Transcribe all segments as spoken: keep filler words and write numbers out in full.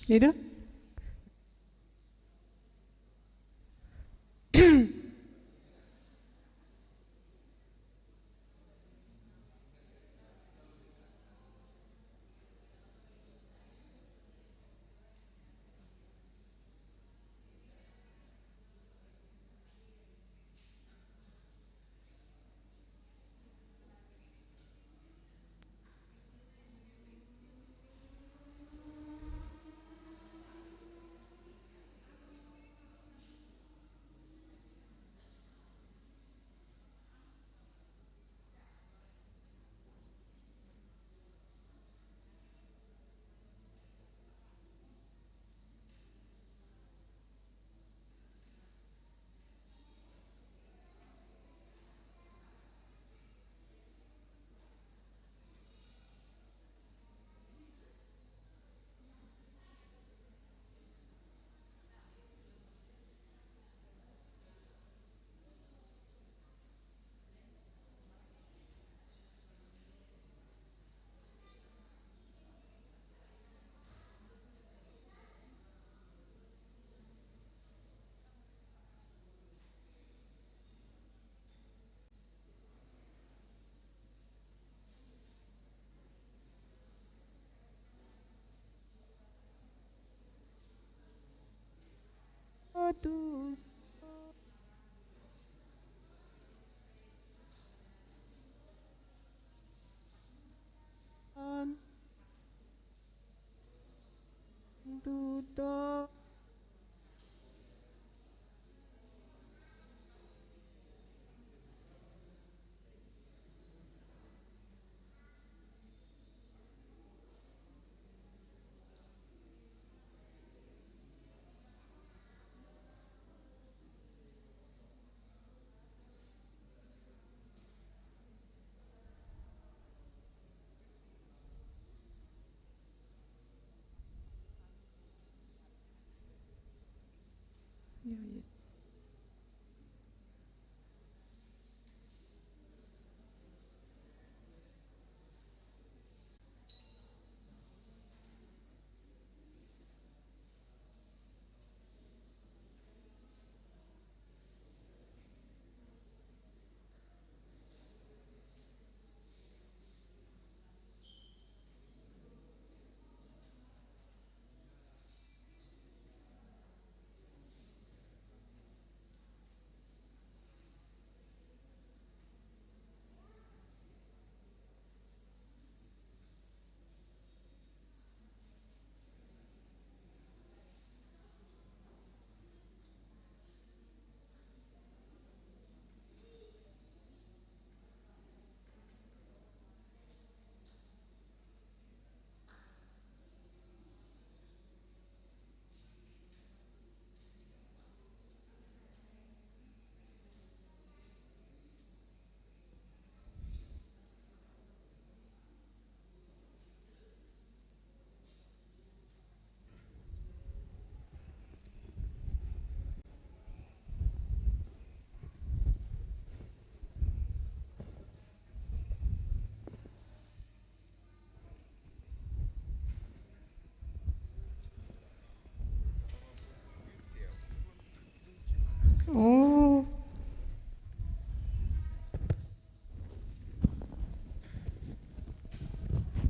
I do? Oh.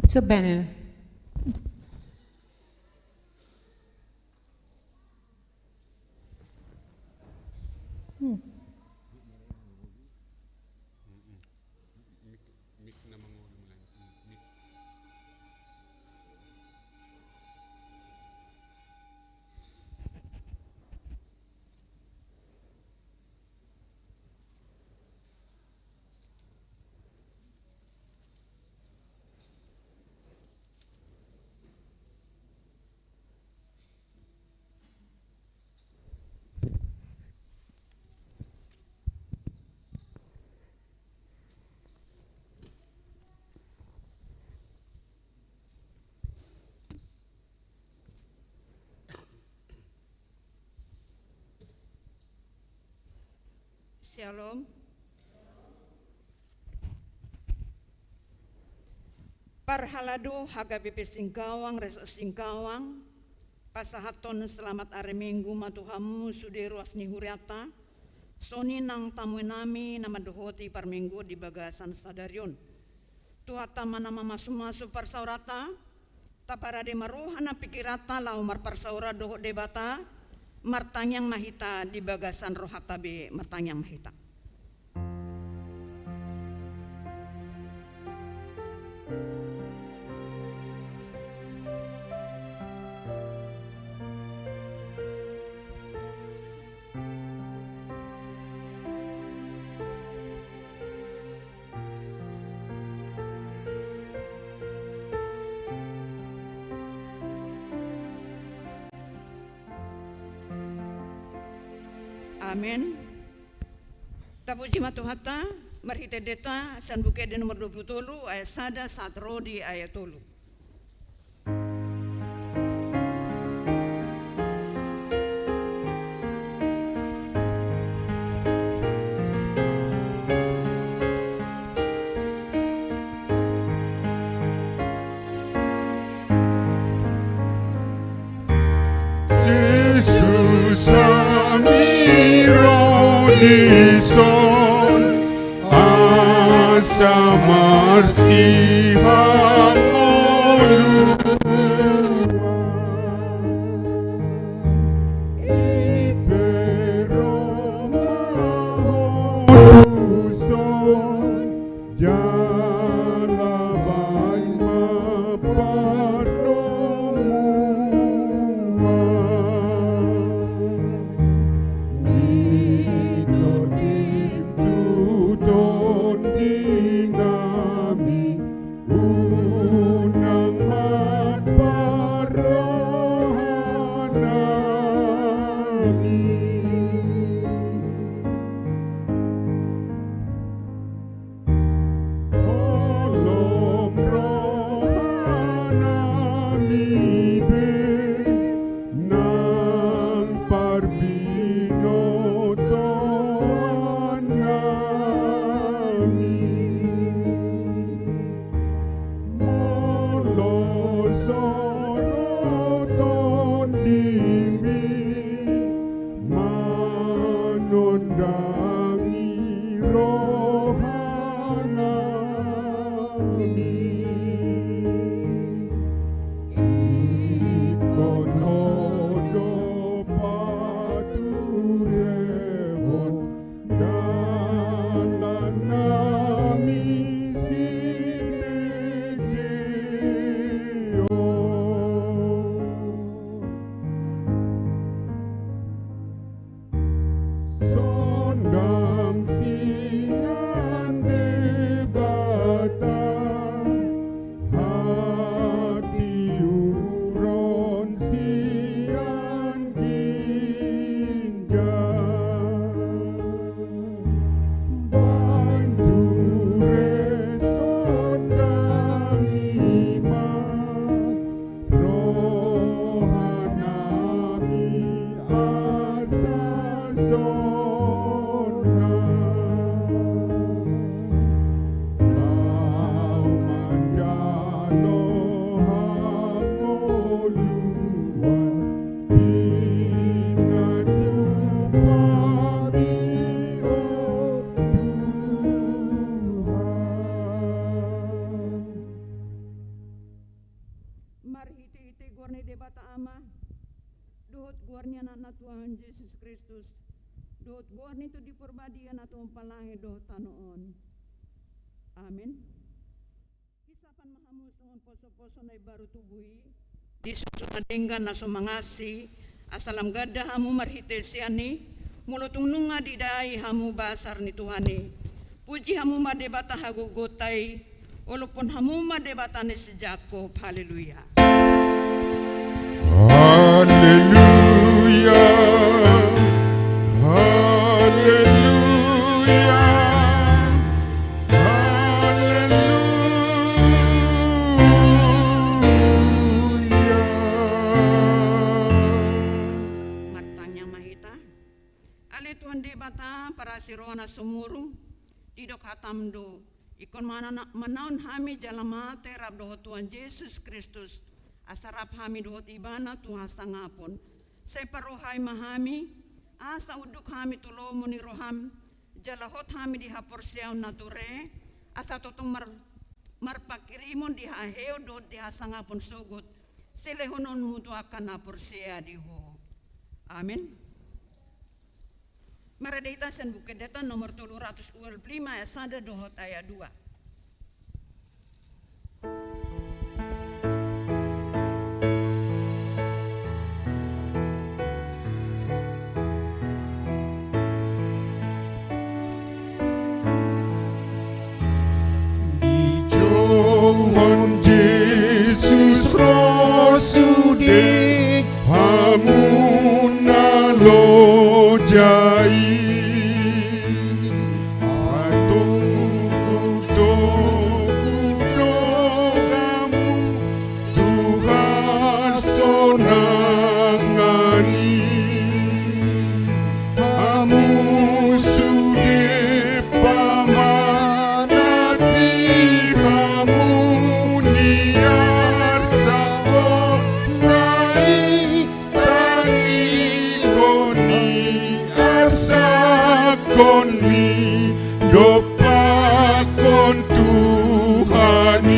So bene. Hmm. Syalom. Parhalado H K B P Singkawang, Resort Singkawang, Pasahathon selamat ari Minggu ma tu hamu sude ruas ni hurianta, songon i nang tamuenami na mandohoti parmingguon di bagasan sadari on. Tuhanta ma na mamasumasu parsaoranta, taparade ma roha nang pikiranta laho marparsaoran dohot Debata, martangiang ma hita di bagasan rohanta be, martangiang ma hita. Amen. Tapuji ma Tuhanta, marhite endenta sian Buku Ende nomor dua pulu tolu, ayat sada sahat ro di ayat tolu. Jesus, hami ro dison, asa marsihangoluan. Ipe ro ma ho dison, jala baen ma pardomuan. Ni Tondim tu tondinami, unang marparrohanami. Holom rohanami be nang parbinotoannami. Molo so ro Tondimmi manondangi rohanami, ingkon Ho do paturehon dalan nami sibege on. Sondang sian Debata hatiuron sian ginjang. Baen ture sondangi ma rohanami asa sonang. Laho manjalo hangoluan pinatupa mi o Tuhan. Marhitehite goar ni Debata Ama, dohot goar ni Anakna Tuhan Jesus Kristus, dohot goar ni Tondi Parbadia na tumompa langit dohot tano on. Amen. Hisapan ma hamu songon posoposo na imbaru tubu i, di susu na denggan na so mangasi, asa lam ganda hamu marhite sian i, molo tung nunga didai hamu basar ni Tuhan i. Puji hamu ma Debata hagogoonta i, olophon hamu ma Debata ni si Jakob. Haleluya. Haleluya. Haleluya. Haleluya. Martangiang ma hita. Ale Tuhan Debata, parasi roha na sumurung, didok hatam do, ingkon mana-, manaon hami jala mate rap dohot Tuhan Jesus Kristus, asa rap hami dohot Ibana tu hasangapon. Sai parrohai ma hami, asa unduk hami tu lomo ni roham, jala hot hami di haporseaon na ture, asa tongtong mar-, marpanghirimon di haheheon dohot di hasangapon sogot, silehononmu tu angka na porsea di Ho. Amen. Marende hita sian Buku Ende-ende nomor tolu ratus dua puluh lima ayat sada dohot ayat dua. Dijouhon Jesus ro sude hamu na loja i. Antong hutogu do hamu tu hasonangan i. Hamu sude pamanat i, hamu niarsakhon na i, tangihon ni arsakhon ni dompakhon Tuhan i.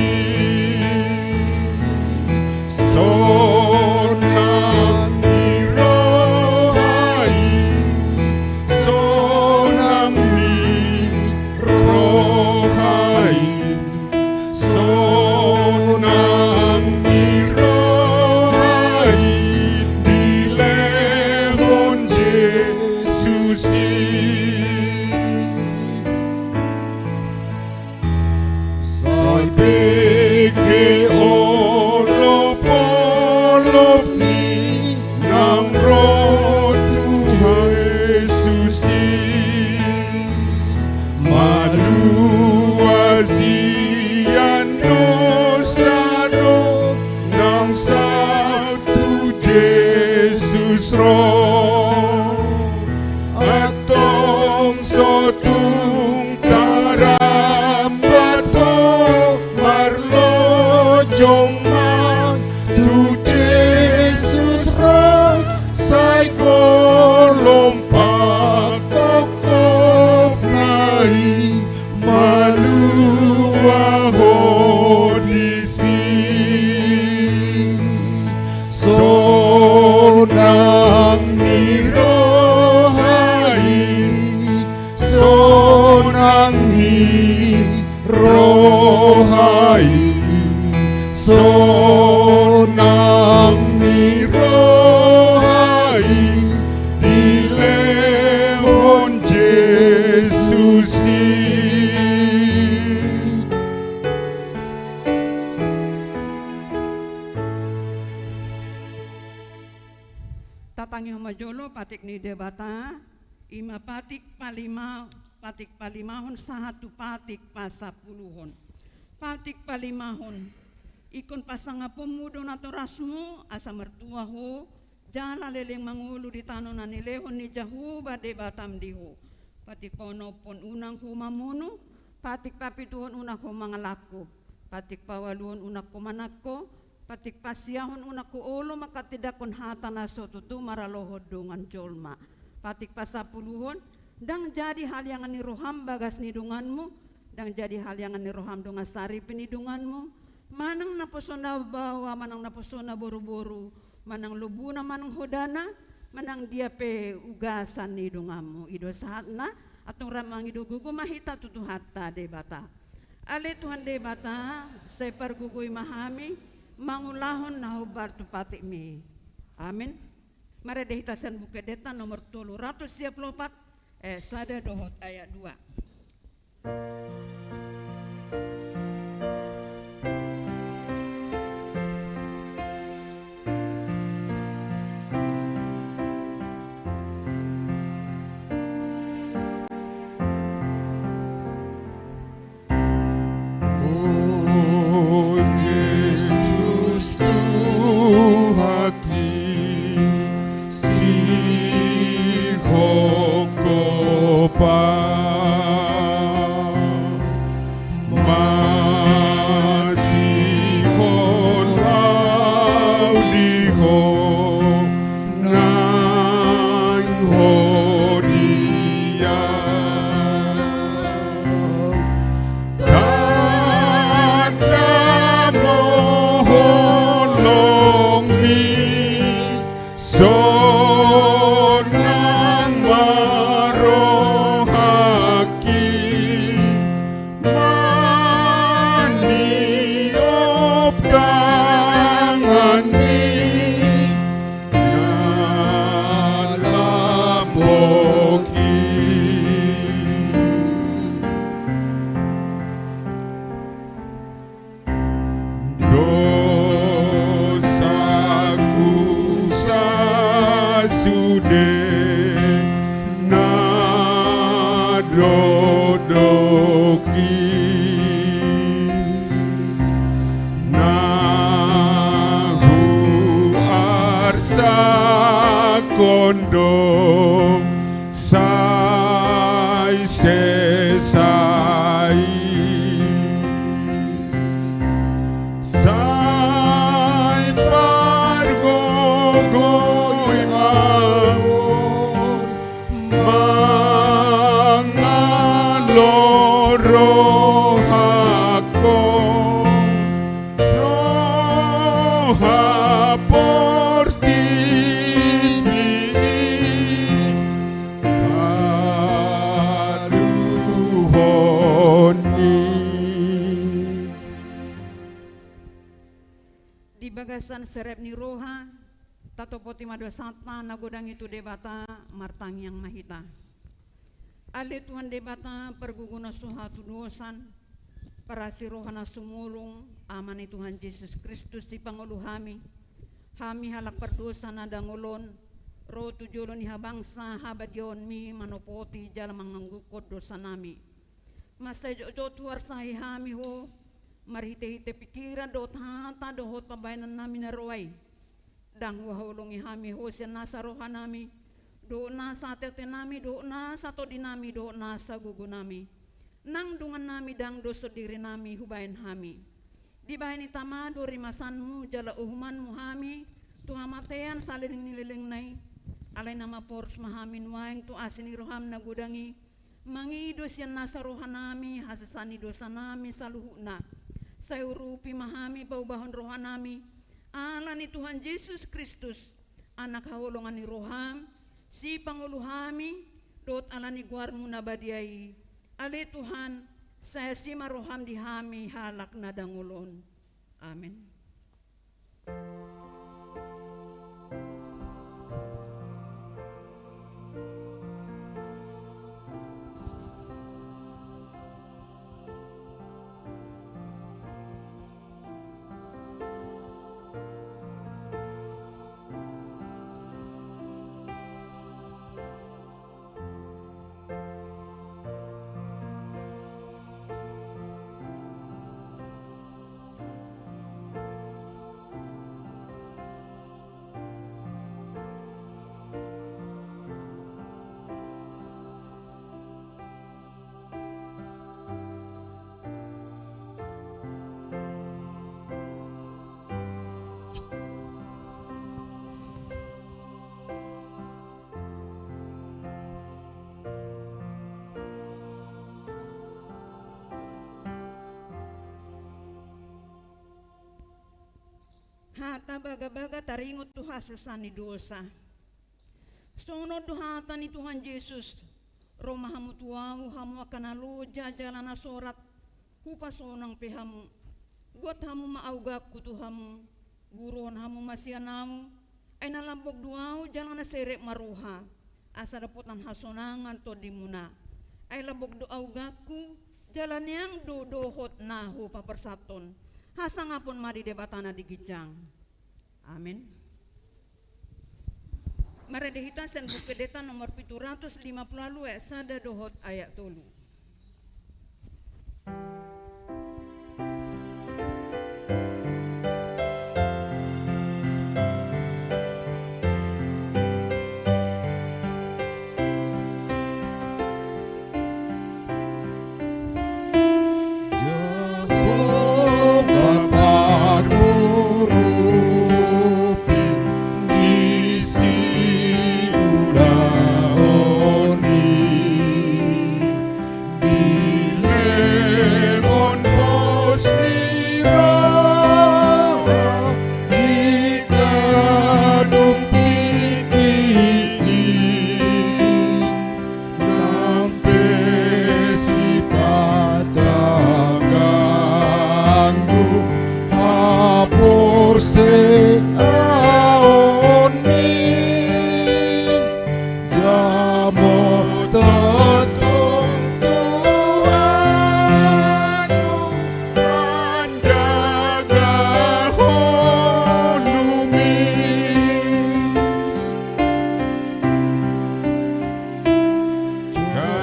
Sonang ni roha i, sonang ni roha i, sonang ni roha i, dilehon Jesus i. Sai bege olopolop ni naung ro tu Jesus i, malua sian dosa do naung saut tu Jesus ro. Antong so tung tarambat ho, marlojong ma tu Jesus ro, sai golom pangkophopna i, malua ho disi. Sonang ni roha i, sonang ni roha i, sonang ni roha i, dilehon Jesus i. Tatangihon ma jolo patik ni Debata, i ma patik palima, patik palimahon sahat tu patik pasampuluhon. Patik palimahon. Ingkon pasangaponmu do natorasmu, asa martua ho, jala leleng mangolu di tano na nilehon ni Jahowa Debatam di ho. Patik paonomhon, unang ho mamunu. Patik papituhon, unang ho mangalangkup. Patik paualuhon, unang ho manangko. Patik pasiahon, unang ho olo manghatindanghon hata na so tutu maralohon dongan jolma. Patik pasampuluhon, ndang jadi haliangan ni roham bagas ni donganmu, ndang jadi haliangan ni roham dongan saripe ni donganmu, manang naposona baoa, manang naposona boruboru, manang lombuna, manang hodana, manang dia pe ugasan ni donganmu. I do sahatna, antong rap mangido gogo ma hita tu Tuhanta Debata. Ale Tuhan Debata, sai pargogoi ma hami mangulahon na hombar tu patikmi. Amen. Marende hita sian Buku Endenta nomor tolu ratus sia pulu opat, ayat sada dohot ayat dua. O Jesus Tuhanki, sihongkop ahu. Gondo sai sesa i, sai pargogoi ma on mangalo rohangkon, roha portibi i taluhon i. Di bagasan serep ni roha, tatopoti ma dosanta na godang i tu Debata, martangiang ma hita. Ale Tuhan Debata, pargogo na so hatudosan, parasi roha na sumurung, Ama ni Tuhan Jesus Kristus, sipangolu hami, hami halak pardosa na dangol on, ro tu jolo ni habangsa habadiaonmi manopoti jala manganggungkon dosanami. Mansai jotjot huarsahi hami Ho, marhitehite pikiran dohot hata dohot pambahenannami na roa i. Ndang huhaholongi hami Ho sian nasa rohanami, dohot nasa ateatenami, dohot nasa tondinami, dohot nasa gogonami. Nang dungannami ndang do sondirinami hubahen hami. Dibahen i Tama do rimasanmu jala uhumanmu hami tu hamatean saleleng ni lelengna i. Alai na maporus ma hami nuaeng tu asi ni roham na godang i, mangido sian nasa rohanami hasesaan ni dosanami saluhutna. Sai urupi ma hami paubahon rohanami, ala ni Tuhan Jesus Kristus, Anak haholongan ni roham, sipangolu hami, dohot ala ni goarmu na badia i. Ale Tuhan, sai asi ma roham di hami halak na dangol on. Amen. Hata bagabaga taringot tu hasesaan ni dosa. Songon on do hata ni Tuhan Jesus: Ro ma hamu tu Ahu, hamu angka na loja jala na sorat, hupasonang pe hamu. Buat hamu ma auganku tu hamu, buruhon hamu ma sian Ahu, ai na lambok do Ahu jala na serep ma roha, asa dapotan hasonangan tondimuna. Ai lambok do auganku, jala niang do dohot na hupaporsanhon. Hasangapon ma di Debata na di ginjang. Amen. Marende hita sian Buku Endenta nomor pitu ratus lima pulu ualu, ayat sada dohot ayat tolu. Jahowa panurupi di siulaon i, dilengon pos ni roha, di tangan tingki i. Nang pe sipata ganggu haporseaonmi, jamo tongtong Tuhanmu manjaga ngolumi.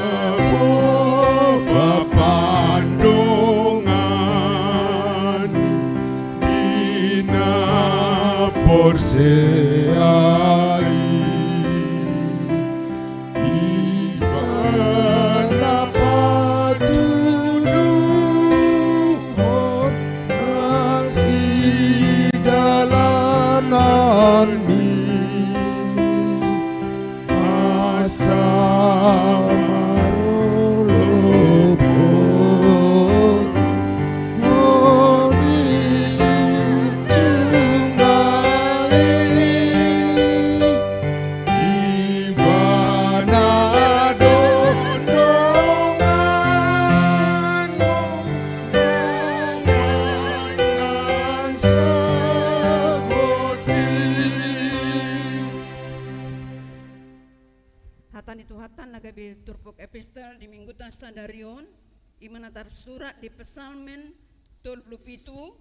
Jahowa pandongan di na porsea i. Hata ni Tuhanta na gabe turpuk epistel di mingguta sadari on, i ma na tarsurat di Psalmen tolu pulu pitu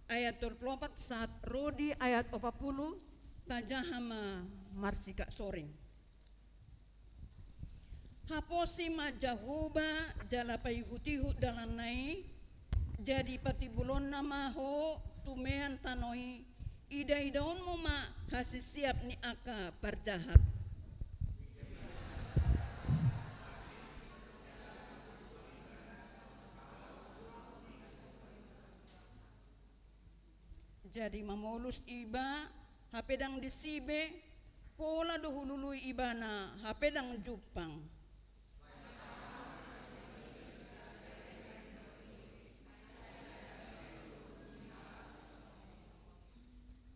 ayat tolu pulu opat sahat ro di ayat opat pulu. Tajaha ma marsikap soring. Haposi ma Jahowa jala paihutihut dalanna i, jadi patimbulonna ma ho tumean tano i, idaidaonmu ma hasisiap ni angka parjahat. Jadi mamolus iba, hape ndang disi be, pola do hulului ibana, hape ndang jumpang.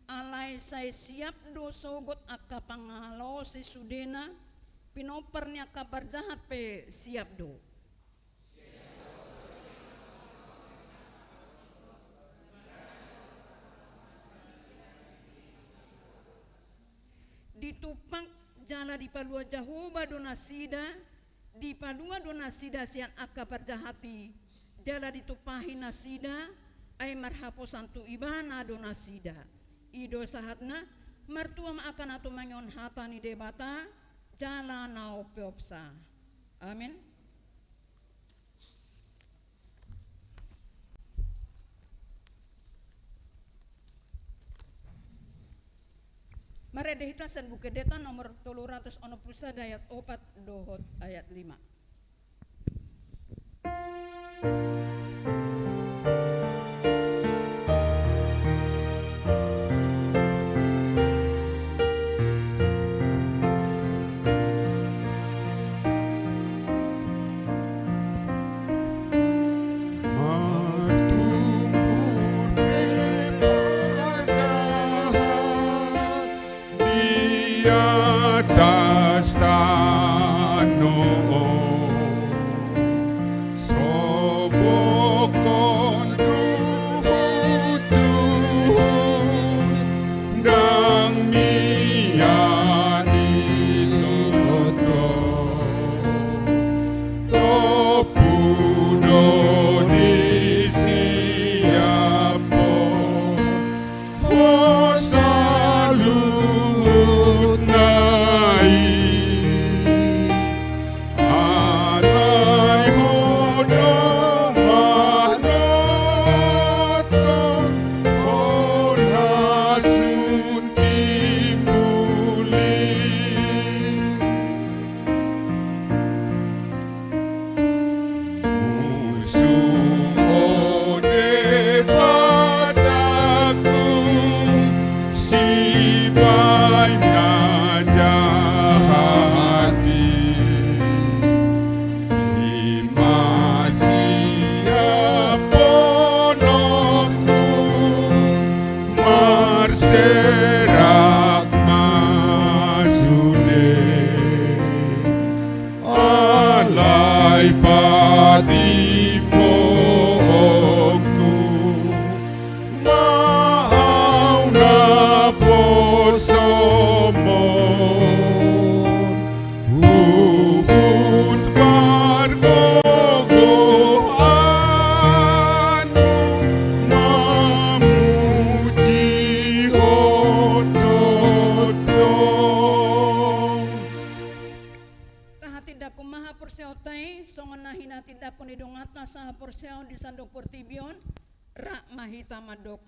Alai sai siap do sogot angka pangalaosi sudena, pinompar ni angka parjahat pe siap do. Ditumpak jala dipalua Jahowa do nasida, dipalua do nasida sian angka parjahat i, jala ditumpahi nasida, ai marhaposan tu ibana do nasida. I do sahatna. Martua ma angka na tumangihon hata ni Debata, jala na umpeopsa. Amen. Marende hita sian Buku Endeta nomor tolu ratus onom pulu sada ayat opat dohot ayat lima. Martumbur pe parjahat di atas tano on, sobokhon duhutduhut ndang mian i tongtong. Tompu do disiaphon ho saluhutna i. Alai ho do manongtong, holan sun timbul i. Usung ho Debatangku sibahen na jahat i, i ma siaphononku, marserak ma sude. Alai patimboonku ma au naposomon, huhut pargogoanmu mamuji ho tongtong. Tahatindangkon ma haporseaonta i, songon na hinatindangkon ni donganta sahaporseaon di sandok portibi on. Rap ma hita mandok.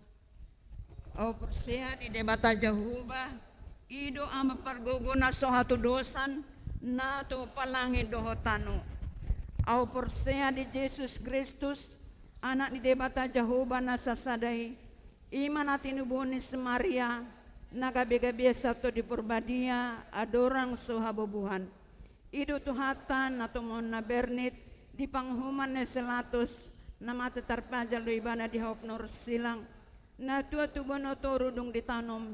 Au porsea di Debata Jahowa, i do Ama pargogo na so hatudosan, na tumompa langit dohot tano. Au porsea di Jesus Kristus, Anak ni Debata Jahowa na sasada i, i ma na tinubuhon ni si Maria, na gabegabean sian Tondi Porbadia, andorang so habubuhan. I do Tuhanta na tumon na bernit, di panguhuman ni si Latus, na mate tarpajal do ibana di hahop ni horsilang, na tuat tubuan na toru dung ditanom,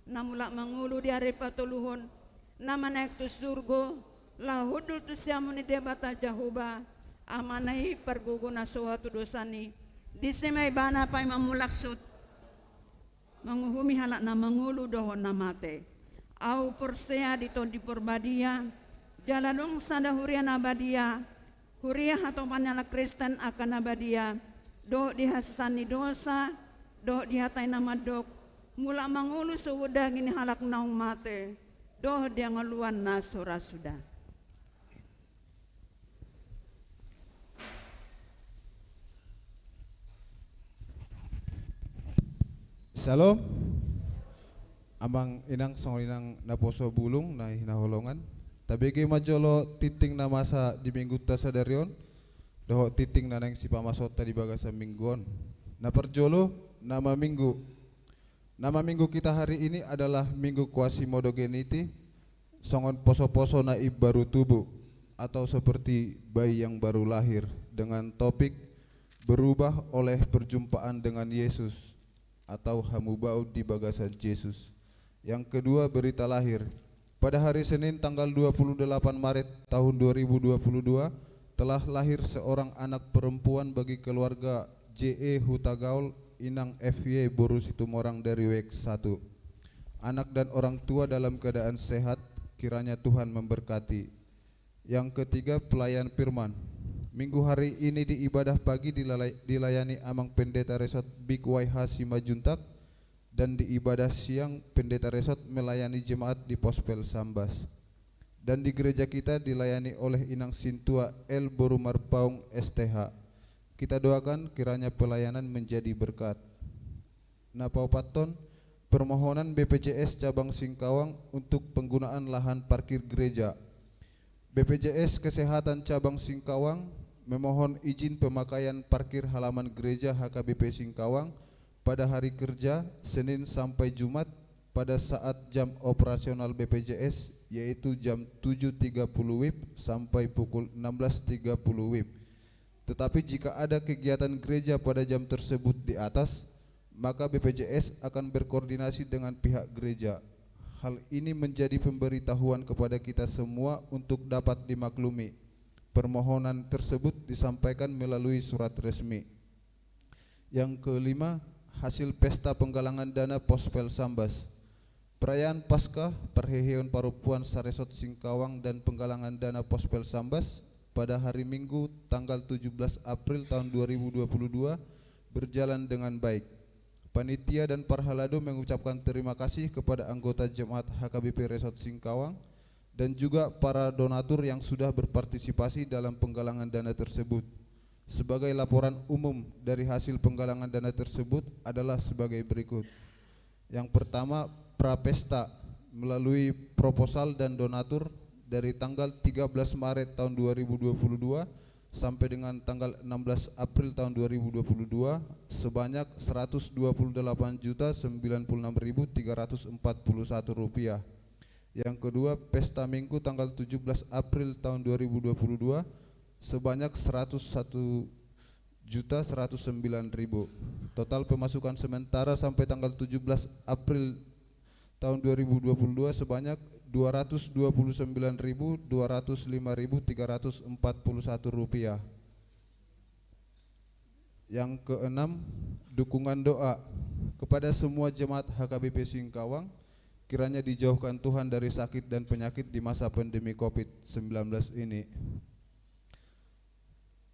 na mulak mangolu di ari patoluhon, na manaek tu surgo, laho hundul tu siamun ni Debata Jahowa, Amana i pargogo na so hatudosan i, disi ma ibana paima mulak sut manguhumi halak na mangolu dohot na mate. Au porsea di Tondi Porbadia, Jala adong sada huria na badia, huria hatopan ni halak Kristen angka na badia, dohot di hasesaan ni dosa, dohot di hata i na mandok, mulak mangolu sogot daging ni halak naung mate, dohot di hangoluan na so ra suda. Syalom. Amang inang songon i nang naposo bulung na hinaholongan. Tabege ma jolo tingting na masa di minggunta sadari on, dohot tingting na naeng sipamasonta di bagasan minggu on. Na parjolo, nama minggu. Nama minggu kita hari ini adalah Minggu Quasimodogeniti, songon poso-poso na imbaru tubu, atau seperti bayi yang baru lahir, dengan topik berubah oleh perjumpaan dengan Yesus, atau hamu baud di bagasan Jesus. Yang kedua, berita lahir. Pada hari Senin tanggal dua puluh delapan Maret tahun dua ribu dua puluh dua, telah lahir seorang anak perempuan bagi keluarga J E Hutagaol, Inang F Y boru Situmorang dari W X satu. Anak dan orang tua dalam keadaan sehat, kiranya Tuhan memberkati. Yang ketiga, pelayan firman. Minggu hari ini di ibadah pagi dilala-, dilayani Amang Pendeta Resort Big Y H Simanjuntak, dan di ibadah siang Pendeta Resort melayani jemaat di Pospel Sambas. Dan di gereja kita dilayani oleh Inang Sintua L boru Marpaung S T H. Kita doakan kiranya pelayanan menjadi berkat. Na paopathon, permohonan B P J S Cabang Singkawang untuk penggunaan lahan parkir gereja. B P J S Kesehatan Cabang Singkawang memohon izin pemakaian parkir halaman gereja H K B P Singkawang pada hari kerja, Senin sampai Jumat, pada saat jam operasional B P J S, yaitu jam tujuh tiga puluh W I B sampai pukul enam belas tiga puluh W I B. Tetapi jika ada kegiatan gereja pada jam tersebut di atas, maka B P J S akan berkoordinasi dengan pihak gereja. Hal ini menjadi pemberitahuan kepada kita semua untuk dapat dimaklumi. Permohonan tersebut disampaikan melalui surat resmi. Yang kelima, hasil pesta penggalangan dana Pospel Sambas. Perayaan Paskah, parheheon parompuan saresort Singkawang dan penggalangan dana Pospel Sambas pada hari Minggu tanggal tujuh belas April tahun dua ribu dua puluh dua berjalan dengan baik. Panitia dan parhalado mengucapkan terima kasih kepada anggota jemaat H K B P Resort Singkawang dan juga para donatur yang sudah berpartisipasi dalam penggalangan dana tersebut. Sebagai laporan umum dari hasil penggalangan dana tersebut adalah sebagai berikut. Yang pertama, prapesta melalui proposal dan donatur dari tanggal tiga belas Maret tahun dua ribu dua puluh dua sampai dengan tanggal enam belas April tahun dua ribu dua puluh dua sebanyak seratus dua puluh delapan juta sembilan puluh enam ribu tiga ratus empat puluh satu rupiah. Yang kedua, pesta Minggu tanggal tujuh belas April tahun dua ribu dua puluh dua sebanyak seratus satu juta seratus sembilan ribu. Total pemasukan sementara sampai tanggal tujuh belas April tahun dua ribu dua puluh dua sebanyak dua ratus dua puluh sembilan ribu dua ratus lima ribu tiga ratus empat puluh satu rupiah. Yang keenam, dukungan doa kepada semua jemaat H K B P Singkawang, kiranya dijauhkan Tuhan dari sakit dan penyakit di masa pandemi covid sembilan belas ini.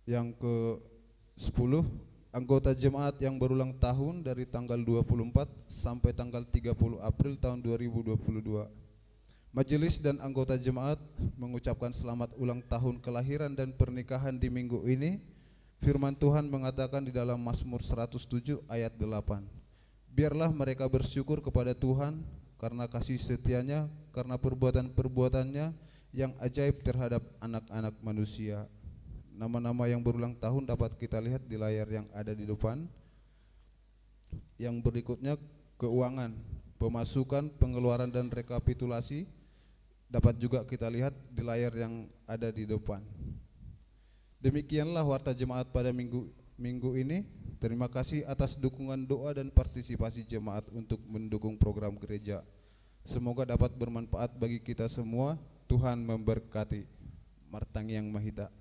Yang ke sepuluh, anggota jemaat yang berulang tahun dari tanggal dua puluh empat sampai tanggal tiga puluh April tahun dua ribu dua puluh dua. Majelis dan anggota jemaat mengucapkan selamat ulang tahun kelahiran dan pernikahan di minggu ini. Firman Tuhan mengatakan di dalam Mazmur seratus tujuh ayat delapan, "Biarlah mereka bersyukur kepada Tuhan karena kasih setia-Nya, karena perbuatan-perbuatan-Nya yang ajaib terhadap anak-anak manusia." Nama-nama yang berulang tahun dapat kita lihat di layar yang ada di depan. Yang berikutnya, keuangan, pemasukan, pengeluaran, dan rekapitulasi dapat juga kita lihat di layar yang ada di depan. Demikianlah warta jemaat pada minggu, minggu ini. Terima kasih atas dukungan doa dan partisipasi jemaat untuk mendukung program gereja. Semoga dapat bermanfaat bagi kita semua. Tuhan memberkati. Martangiang ma hita.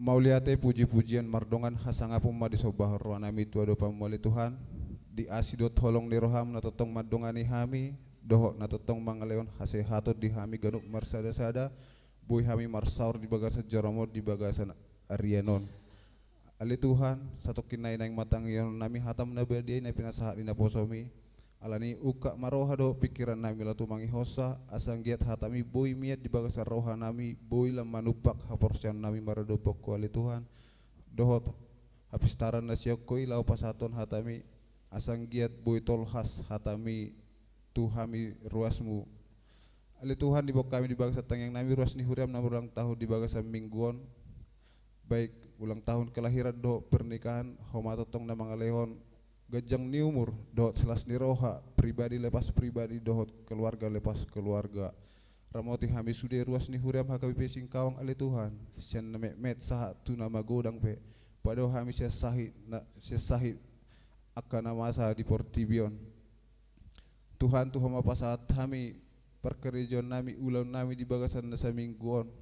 Mauliate, puji-pujian, mardongan hasangapon ma disombahon rohanami tu adopanMu ale Tuhan, di asi dohot holong ni rohaM na tongtong mandongani hami, dohot na tongtong mangalehon hasehaton di hami ganup marsada-sada, boi hami marsaor di bagasan joro-Mu di bagasan arian on. Ale Tuhan, satongkin nai naeng ma tangihon nami hata-Mu na badia i na pinasahat ni naposo-Mi. Alani i ungkap ma roha dohot pingkiran nami laho tumangihonsa, asa anggiat hata-Mi boi mian di bagasan roha nami, boi lam manumpak haporseaon nami maradophon Ho ale Tuhan, dohot hapistaran na sian Ho i laho pasahathon hata-Mi, asa anggiat boi tolhas hata-Mi tu hami ruas-Mu. Ale Tuhan, diboan hami di bagasan tangiang nami ruas ni huriam na marulang tahun di bagasan minggu on, baik ulang tahun kelahiran dohot pernikahan, Ho ma tongtong na mangalehon ganjang ni umur dohot las ni roha, pribadi lepas pribadi dohot keluarga lepas keluarga. Ramoti hami sude ruas ni huriam H K B P Singkawang ale Tuhan, sian na metmet sahat tu na magodang pe, pado hami sian sahit na, sian sahit angka na masa di portibi on. Tuhan, tu Ho ma pasahat hami parkarejoan nami, ulaon nami di bagasan na saminggu on.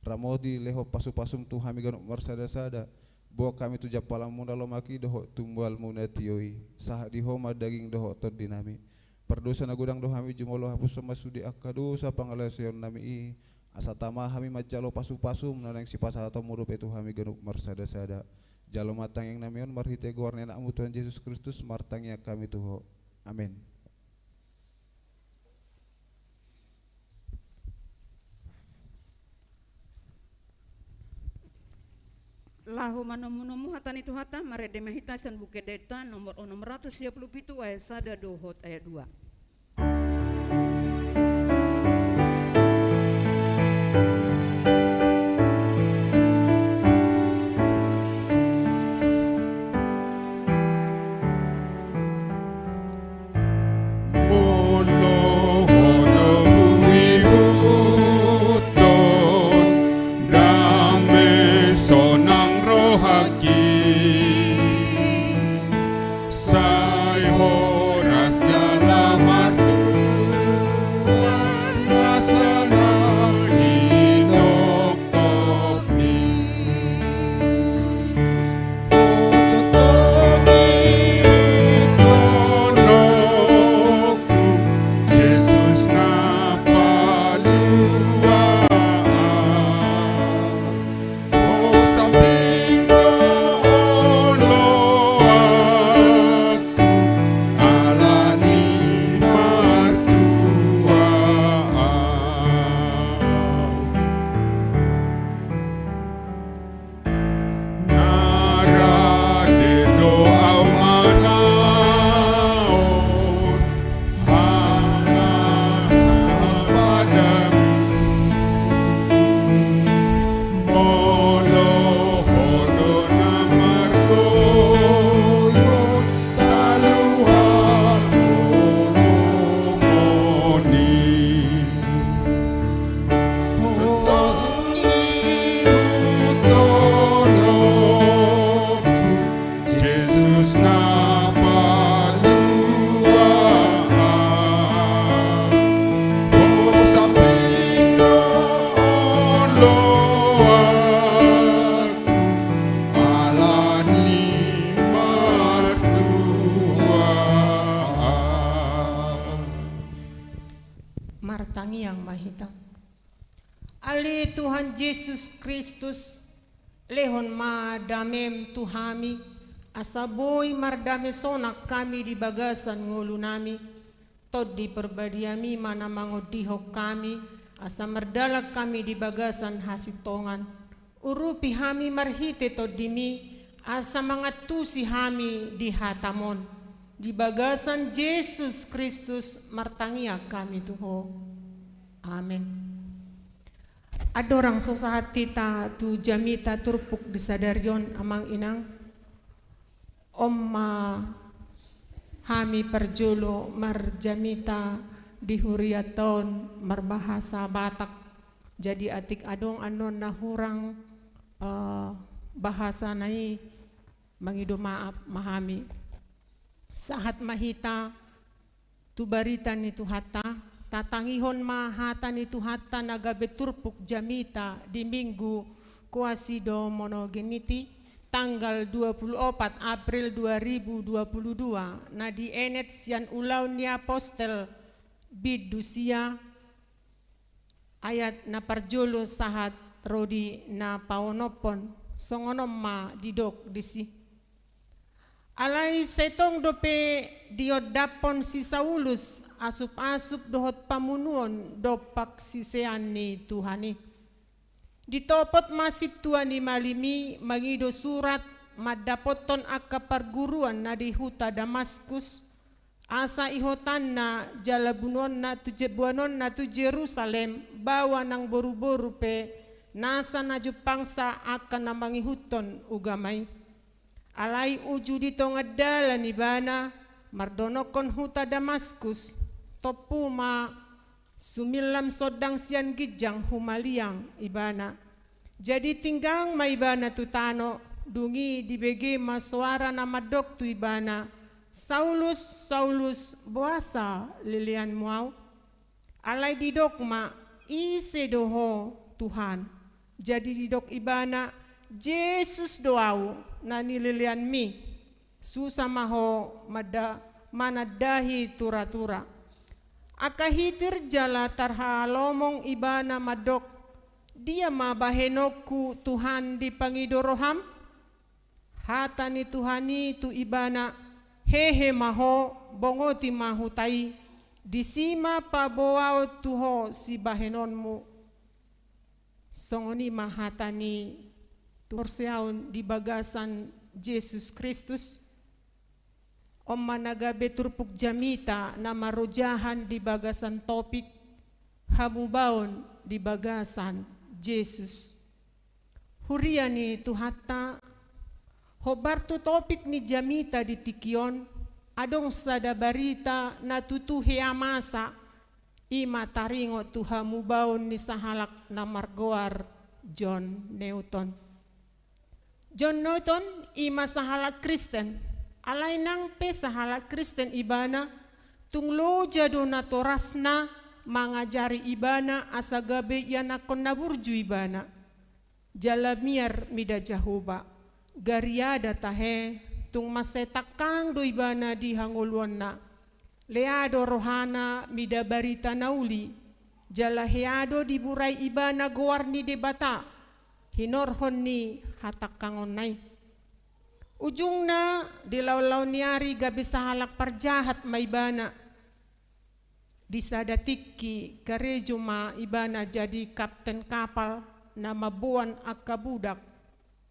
Ramoti, lehon pasu-pasum tu hami ganup marsada-sada. Boan hami tu jampalan-Mu na lomak i dohot tu mual-Mu na tio i. Sahat di Ho ma daging dohot tondi nami. Pardosa na godang do hami jumolo, hapushon ma sude angka dosa pangalaosion nami i. Asa tama hami manjalo pasu-pasum na naeng sipasahaton-Mu dope tu hami ganup marsada-sada. Jalo ma tangiang nami on marhite goar ni Anak-Mu Tuhan Jesus Kristus, martangiang hami tu Ho. Amen. Laho manomu-nomu hata ni Tuhanta, marende ma hita sian Buku Ende-enda nomor onom ratus sia pulu pitu ayat sada dohot ayat dua. Molo ho do huihuthon, dame sonang rohangki. Sai horas jala martua, na sonang hinongkop ni. Jesus na palua. Na rade do au manaon hata sahapadami, molo ho do na margogo, taluhon ho do moni. Jesus na palua. Ala ni martua. Martangiang ma hita. Ale Tuhan Jesus Kristus, lehon ma damem tu hami, asa boi mardame sonang hami di bagasan ngolunami. Tondi Parbadiami ma na mangondihon hami, asa mardalan hami di bagasan hasintongan. Urupi hami marhite Tondimi, asa mangantusi hami di hatam on. Di bagasan Jesus Kristus martangiang hami tu Ho. Amen. Andorang so sahat hita tu jamita turpuk di sadari on, amang inang, on ma hami parjolo marjamita di hurianta on marbahasa Batak. Jadi atik adong annon na hurang, eh, bahasana i, mangido maaf ma hami. Sahat ma hita tu barita ni Tuhanta, tatangihon ma hata ni Tuhanta na gabe turpuk jamita di Minggu Quasi Domonogeniti, tanggal dua puluh opat April dua ribu dua puluh dua, na dienet sian Ulaon ni Apostel bindu sia, ayat na parjolo sahat ro di na paonomhon, songon on ma didok disi. Alai sai tong dope diondaphon si Saulus asup-asup dohot pamunuon dompak sisean ni Tuhan i. Ditopot ma sintua ni malim i mangido surat mandapothon angka parguruan na di huta Damaskus, asa ihotanna jala bunuonna tu Je-, boanonna tu Jerusalem, baoa nang boru-boru pe, nasa na jumpangsa angka na mangihuthon ugama i. Alai uju di tonga dalan ibana, mardonokkon huta Damaskus, tompu ma sumillam sondang sian ginjang humaliang ibana. Jadi tinggang ma ibana tu tano, dung i dibege ma soara na mandok tu ibana, "Saulus, Saulus, boasa leleanmu au?" Alai didok ma, "Ise do ho, Tuhan?" Jadi didok ibana, "Jesus do au, na nileleanmi. Susa ma ho mada-, manandahi tura-tura." Angka hitir jala tarhalomong ibana mandok, "Dia ma bahenonku, Tuhan, dipangido roham?" Hata ni Tuhan i tu ibana, "Hehe ma ho, bongoti ma huta i, disi ma paboaon tu ho sibahenonmu." Songon i ma hata ni tu-, porseaon di bagasan Jesus Kristus. On ma na gabe turpuk jamita na marojahan di bagasan topik hamubaon di bagasan Jesus. Huria ni Tuhanta, hombar tu topik ni jamita di tingki on, adong sada barita na tutu hea masa, i ma taringot tu hamubaon ni sahalak na margoar John Newton. John Newton i ma sahalak Kristen, alai nang pe sahalak Kristen ibana, tung loja do natorasna mangajari ibana asa gabe ianakhon na burju ibana. Jala miar mida Jahowa, gariada tahe, tung mansai tangkang do ibana di hangoluanna. Lea do rohana mida barita na uli, jala hea do diburai ibana goar ni Debata, hinorhon ni hatangkangonna i. Ujungna, di laon-laon ni ari gabe sahalak parjahat ma ibana. Di sada tingki karejo ma ibana jadi kapten kapal na mamboan angka budak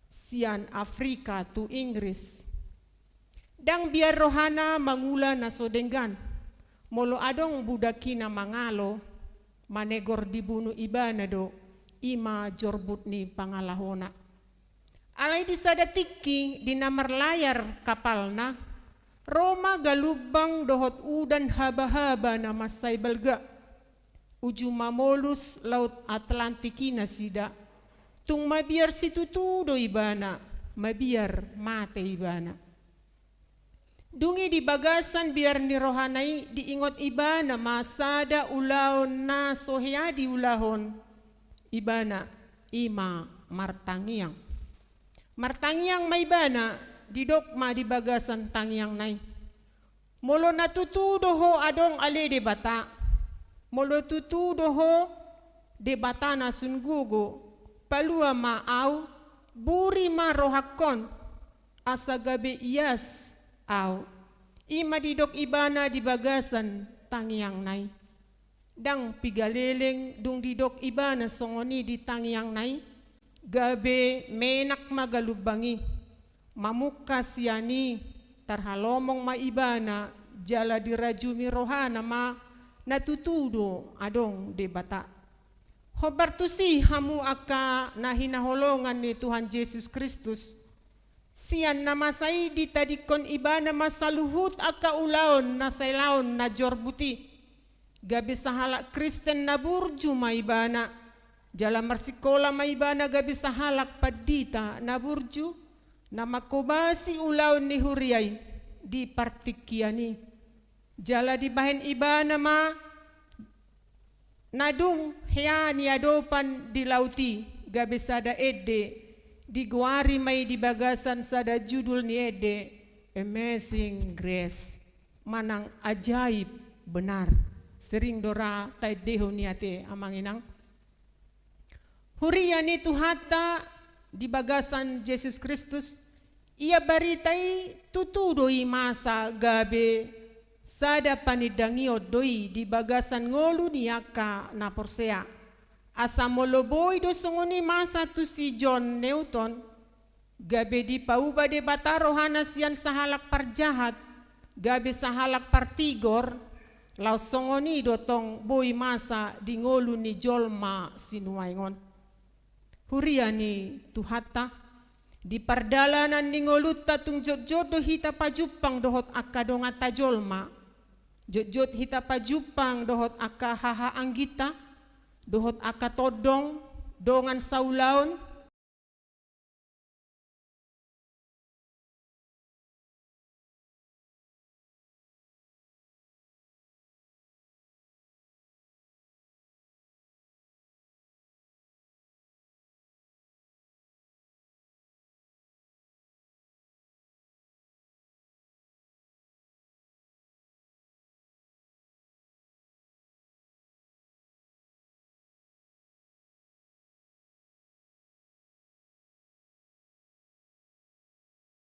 sian Afrika tu Inggris. Ndang biar rohana mangula na so denggan. Molo adong budak i na mangalo, manegor dibunu ibana do, i ma jorbut ni pangalahona. Alai di sada tingki di na marlayar kapalna, ro ma galumbang dohot udan habahaba na mansai balga. Uju mamolus Laut Atlantik i nasida. Tung mabiar situtu do ibana, mabiar mate ibana. Dung i di bagasan biar ni rohana i diingot ibana ma sada ulaon na so hea diulahon ibana, i ma martangiang. Martangiang ma ibana, didok ma di bagasan tangiangna i. Molo na tutu do ho adong ale Debata, molo tutu do ho Debata na sun gogo, palua ma au, buri ma rohangkon, asa gabe ias au. I ma didok ibana di bagasan tangiangna i. Ndang piga leleng dung didok ibana songon i di tangiangna i, gabe menak ma galumbang i. Mamungka sian i, tarhalomong ma ibana, jala dirajumi rohana ma, na tutu do adong Debata. Hombar tusi hamu angka na hinaholongan ni Tuhan Jesus Kristus, sian na masa i ditadingkon ibana ma saluhut angka ulaon na sai laon na jorbut i. Gabe sahalak Kristen na burju ma ibana. Jala marsikola ma ibana gabe sahalak pandita na burju, na manghobasi ulaon ni huria i di partingkian i. Jala dibahen ibana ma na dung hea niadopan di laut i, gabe sada ende, digoari ma i di bagasan sada judul ni ende, Amazing Grace, manang Ajaib Benar. Sering do ra taendehon i ate, Amang Inang. Huria ni Tuhanta di bagasan Jesus Kristus, ia barita i tutu do i masa gabe sada panindangion do i di bagasan ngolu ni angka na porsea. Asa molo boi do songon i masa tu si John Newton, gabe dipauba Debata rohana sian sahalak parjahat gabe sahalak partigor, laos songon i do tong boi masa di ngolu ni jolma sinuaeng on. Huria ni Tuhanta, di pardalanan ni ngolunta tung jotjot do hita pajumpang dohot angka donganta jolma, jotjot hita pajumpang dohot angka hahaangginta, dohot angka tondong, dongan saulaon,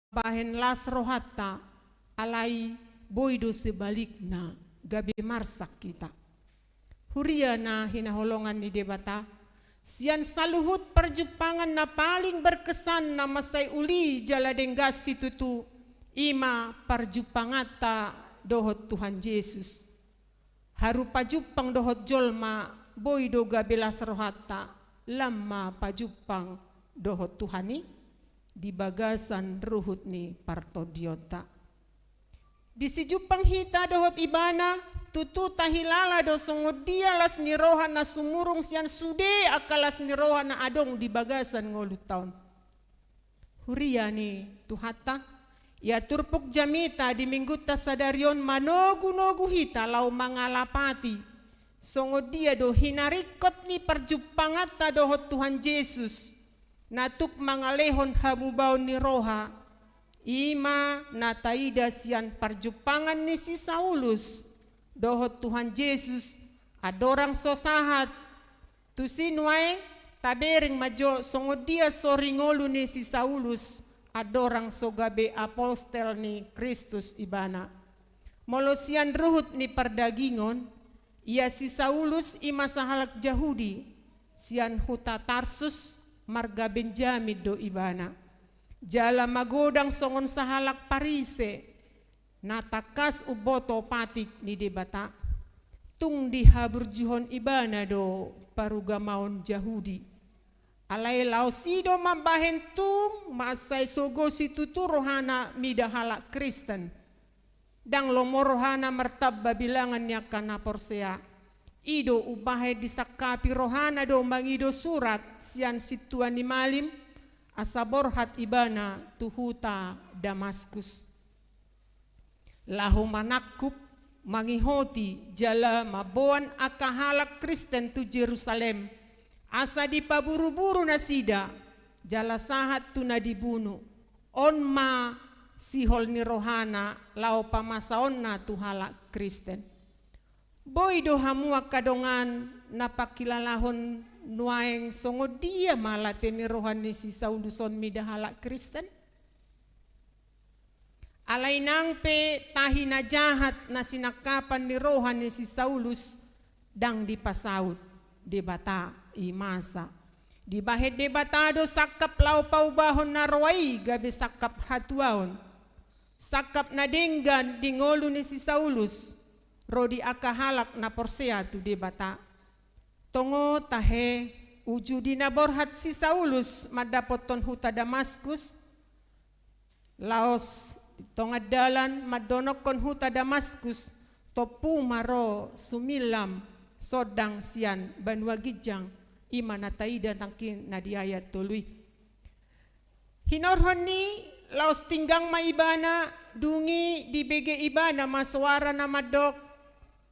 bahen las rohanta, alai boi do sebalikna, gabe marsak hita. Huria na hinaholongan ni Debata, sian saluhut parjumpangan na paling berkesan na mansai uli jala denggan situtu, i ma parjumpanganta dohot Tuhan Jesus. Haru pajumpang dohot jolma, boi do gabe las rohanta, lam ma pajumpang dohot Tuhan i di bagasan ruhut ni partondionta. Di sijumpang hita dohot Ibana, tutu tahilala do songon dia las ni roha na sumurung sian sude angka las ni roha na adong di bagasan ngolunta on. Huria ni Tuhanta, ia turpuk jamita di Minggunta sadari on manogunogu hita laho mangalapati songon dia do hinaringkot ni parjumpanganta dohot Tuhan Jesus, na tuk mangalehon hamubaon ni roha, i ma na taida sian parjumpangan ni si Saulus dohot Tuhan Jesus, andorang so sahat tu si nuaeng. Tabereng ma jo songon dia sori ngolu ni si Saulus andorang so gabe apostel ni Kristus ibana. Molo sian ruhut ni pardagingon, ia si Saulus i ma sahalak Jahudi, sian huta Tarsus, marga Benjamin do ibana. Jala magodang songon sahalak Parise, na tangkas umboto patik ni Debata. Tung dihaburjuhon ibana do parugamaon Jahudi. Alai laos i do mambahen tung mansai sogo situtu rohana mida halak Kristen. Ndang lomo rohana martamba bilangan ni angka na porsea. I do umbahen disangkapi rohana do mangido surat sian sintua ni malim, asa borhat ibana tu huta Damaskus. Laho manangkup, mangihoti, jala mamboan angka halak Kristen tu Jerusalem, asa dipaburuburu nasida, jala sahat tu na dibunu. On ma sihol ni rohana laho pamasaonna tu halak Kristen. Boi do hamu angka dongan na pangkilalahon nuaeng songon dia ma late ni roha ni si Saulus on mida halak Kristen? Alai nang pe tahi na jahat na sinangkapan ni roha ni si Saulus, ndang dipasaut Debata i masa. Dibahen Debata do sangkap laho paubahon na roa i gabe sangkap hatuaon. Sangkap na denggan di ngolu ni si Saulus, ro di angka halak na porsea tu Debata. Tongon tahe, uju di na borhat si Saulus mandapothon huta Damaskus, laos tongan dalan mandonokkon huta Damaskus, tompu ma ro sumillam sondang sian banua ginjang, i ma na taida nangkin na di ayat tolu i. Hinorhon ni, laos tinggang ma ibana, dung i dibege ibana ma soara na mandok,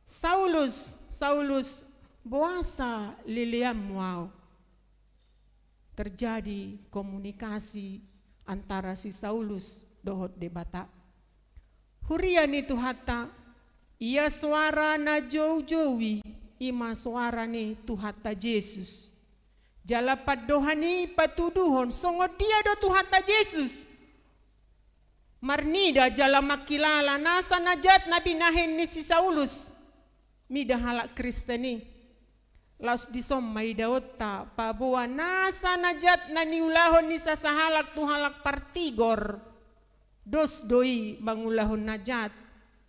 "Saulus, Saulus, boasa leleanmu ahu?" Terjadi komunikasi antara si Saulus dohot Debata. Huria ni Tuhanta, Ia soara na joujou i, i ma soara ni Tuhanta Jesus. Jala pandohan i patuduhon songon dia do Tuhanta Jesus marnida jala mangkilala nasa na jat na binahen ni si Saulus mida halak Kristen i. Laos dison ma idaonta paboa nasa na jat na niulahon ni sasahalak tu halak partigor, dos do i mangulahon na jat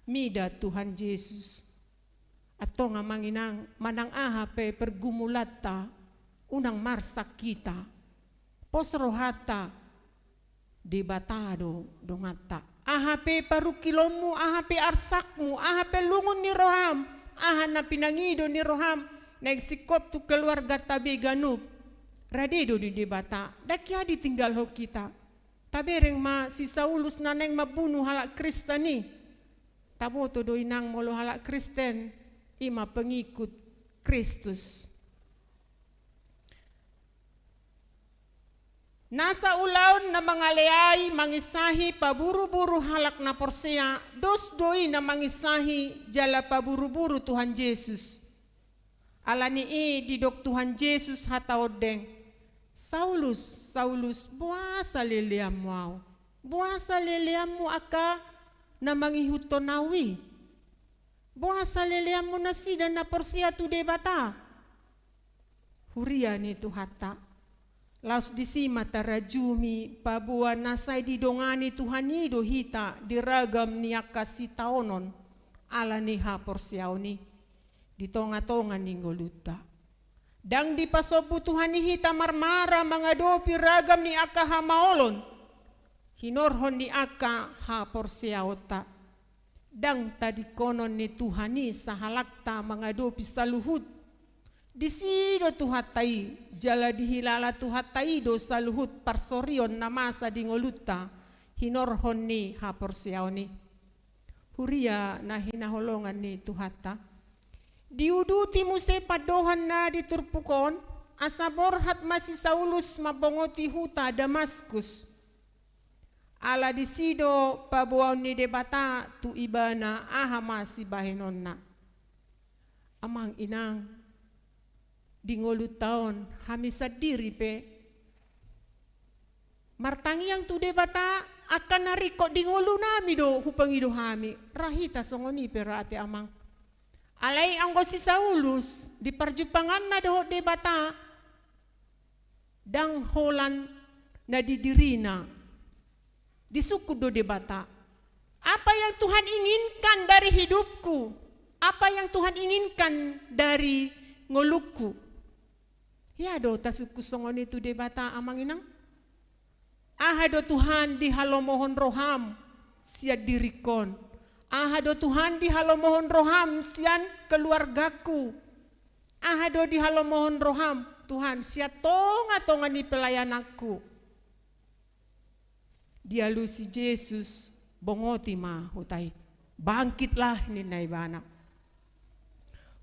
mida Tuhan Jesus. Antong amang inang, manang aha pe pergumulanta, unang marsak hita. Pos rohanta, Debata do donganta. Aha pe parungkilonmu, aha pe arsakmu, aha pe lungun ni roham, aha na pinangido ni roham, naeng singkop tu keluarganta be ganup, rade do di Debata, ndang hea ditinggalhon hita. Tabereng ma si Saulus na naeng mambunu halak Kristen i. Taboto do inang molo halak Kristen i ma pengikut Kristus. Nasa ulaon na mangaleai manginsahi paburuburu halak na porsea, dos do i na manginsahi jala paburuburu Tuhan Jesus. Ala ni i didok Tuhan Jesus hata ondeng, "Saulus, Saulus, boasa leleanmu ahu? Boasa leleanmu angka na mangihuthon ahu i? Boasa leleanmu nasida na porsea tu Debata?" Huria ni Tuhanta. Laos disi ma tarajumi paboa na sai didongani Tuhan i do hita di ragam ni angka sitaonon ala ni haporseaon i di tongatonga ni ngolunta. Ndang dipasombu Tuhan i hita marmara mangadopi ragam ni angka hamaolon hinorhon ni angka haporseaonta. Ndang tadingkonon ni Tuhan i sahalakta mangadopi saluhut. Disi do Tuhanta i, jala dihilala Tuhanta i do saluhut parsorion na masa di ngolunta hinorhon ni haporseaon i. Huria na hinaholongan ni Tuhanta. Diuduti muse pandohan na di turpuk on, asa borhat ma si Saulus mambongoti huta Damaskus. Ala disi do paboaon ni Debata tu ibana aha ma sibahenonna. Amang inang, di ngolunta on hami sandiri pe martangiang tu Debata, angka na ringkot di ngolunami do hupangido hami, ra hita songon i pe ra ate amang. Alai anggo si Saulus di parjumpanganna dohot Debata, ndang holan na di dirina. Disungkun do Debata, "Apa yang Tuhan inginkan dari hidupku? Apa yang Tuhan inginkan dari ngolungku?" Hea do tasungkun songon i tu Debata, amang inang? Aha do Tuhan dihalomohon roham sian diringkon? Aha do Tuhan dihalomohon roham sian keluargaku? Aha do dihalomohon roham, Tuhan, sian tongatonga ni pelayananku? Dialusi Jesus, "Bongoti ma huta i. Bangkitlah," ninna ibana.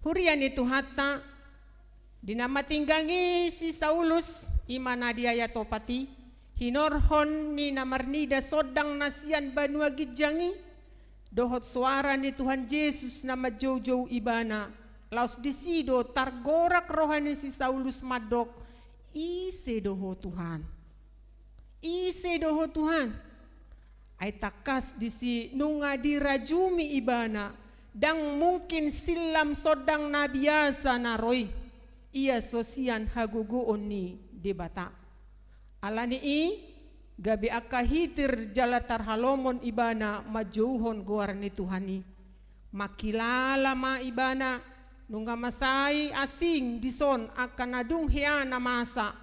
Huria ni Tuhanta, di na matinggang i si Saulus, i ma na di ayat opat i, hinorhon ni na marnida sondang na sian banua ginjang i, dohot soara ni Tuhan Jesus na manjoujou ibana, laos disi do targorak roha ni si Saulus mandok, "Ise do Ho, Tuhan? Ise do Ho, Tuhan?" Ai tangkas disi nunga dirajumi ibana, ndang mungkin sillam sondang na biasa na ro i, ia so sian hagogoon ni Debata. Ala ni i, gabe angka hitir jala tarhalomon ibana manjouhon goar ni Tuhan i. Mangkilala ma ibana, nunga mansai asing dison angka na dung hea na masa.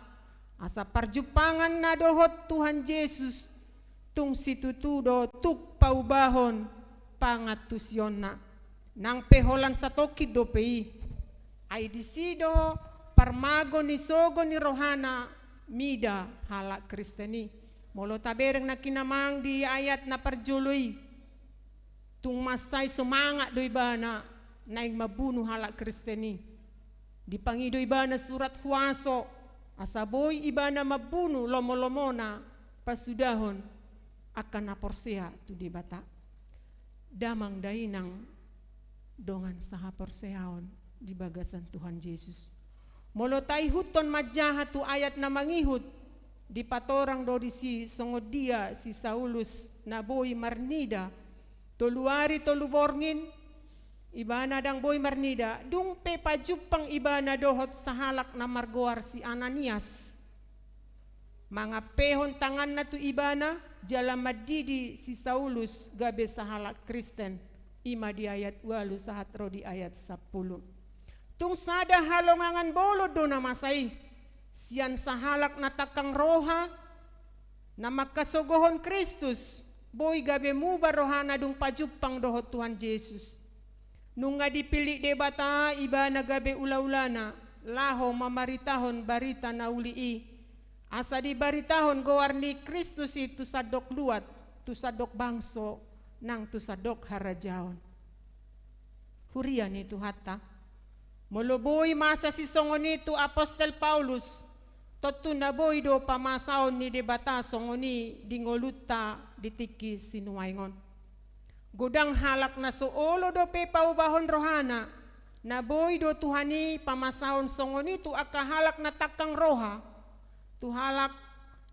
Asa parjumpanganna dohot Tuhan Jesus, tung situtu do tuk paubahon pangantusionna. Nang pe holan satongkin dope i. Ai disi do parmago ni sogo ni rohana mida halak Kristen i. Molo tabereng nangkin amang di ayat na parjolo i, tung mansai semangat do ibana naeng mambunu halak Kristen i. Dipangido ibana surat huaso, asa boi ibana mambunu lomolomona pasudahon angka na porsea tu Debata. Damang dainang, dongan sahaporseaon di bagasan Tuhan Jesus. Molo taihuthon manjaha tu ayat na mangihut, dipatorang do disi songon dia si Saulus na boi marnida, tolu ari tolu borngin, ibana ndang boi marnida, dung pe pajumpang ibana dohot sahalak na margoar si Ananias. Mangampehon tanganna tu ibana, jala mandidi si Saulus gabe sahalak Kristen. I ma di ayat ualu sahat ro di ayat sampulu. Tung sada halongangan bolon do na masa i, sian sahalak na tangkang roha, na mangkasogohon Kristus, boi gabe muba rohana dung pajumpang dohot Tuhan Jesus. Nunga dipillit Debata ibana gabe ulaulana, laho mamaritahon barita na uli i, asa dibaritahon goar ni Kristus i tu sandok luat, tu sandok bangso, nang tu sandok harajaon. Huria ni Tuhanta. Molo boi masa sisongon i tu apostel Paulus, tontu na boi do pamasaon ni Debata songon i di ngolunta di tingki sinuaeng on. Godang halak na so olo dope paubahon rohana, na boi do Tuhan i pamasaon songon i tu angka halak na tangkang roha, tu halak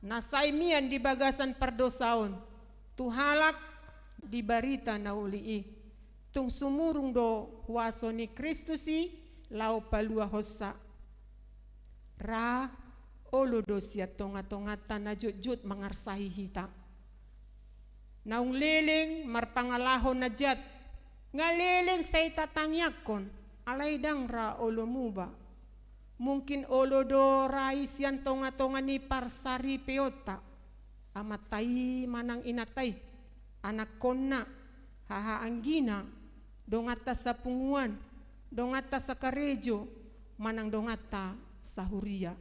na sai mian di bagasan pardosaon, tu halak di barita na uli i. Tung sumurung do huaso ni Kristus i laho paluahonsa. Ra, olo do sian tongatonganta na jotjot mangarsahi hita. Naung leleng marpangalaho na jat, nga leleng sai tatangiangkon, alai ndang ra olo muba. Mungkin olo do ra i sian tongatonga ni parsaripeonta, amanta i manang inanta i, anakkonna, hahaanggina, donganta sapunguan, donganta sakarejo, manang donganta sahuria.